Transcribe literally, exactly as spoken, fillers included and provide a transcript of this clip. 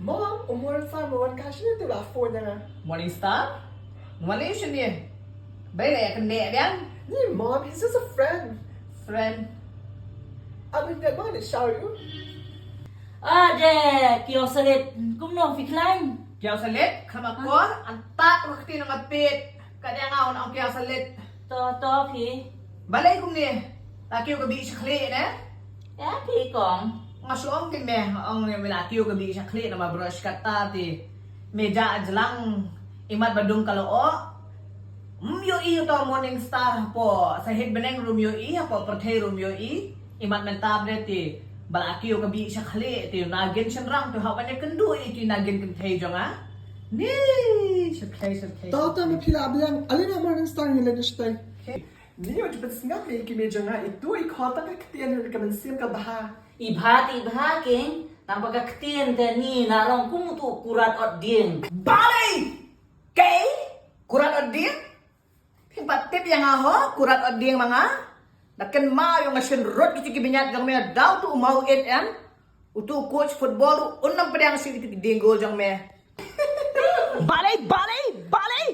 Mom, u Morningstar mo wan ka shane te la phone ïa nga. Morningstar? Nga wan leh shane. Balei la ïa kane biang? Ni mom, he's just a friend. Friend. I've been there, mom, to show you. Ah, de, kio salit. Kumno phi khlaiñ? Kio salit, kham akor, an tat wa kti nang apit. Ka dia nga un ong kio salit. To, to phi. Balei kumne? La kiew ka bih sha khlieh ne? Ya phi kong. Nga shu ong te me, nga ong ne me la kiew ka bih sha khlieh namar brush kata te. Me ja jlang imat ba dung ka la oh. Ym ïohi ïa uto Morningstar hapoh sahit bneng ruh ym ïohi, hapoh pyrthei ruh ym ïohi. Imat mynta bret te ba la kiew ka bih sha khlieh te, nagin shynrang te hap ban ïakynduh ïa ki nagin kynthei jong nga. Ni, shyrkhei shyrkhei. To to me phi la biang, ale na Morningstar ngi leit shatai. Ni, wat ju pynsngap me ïa ki me jong nga, itu i khot tang ka ktien ruh ka mynsiem ka bha. I bha te i bha keng, tang ba ka ktien te ni na long kum utu u kurat ot dieng. Balei? Kei? Kurat ot dieng? Phim pat tip ïa nga ho, kurat ot dieng ma nga. Da kynmaw ïa nga shen rot kiti ki bniat jong me da utu u Maw It em. Utu u coach football ruh un ym pdiang shuh ïa kiti ki dieng goal jong me. Balei, balei, balei?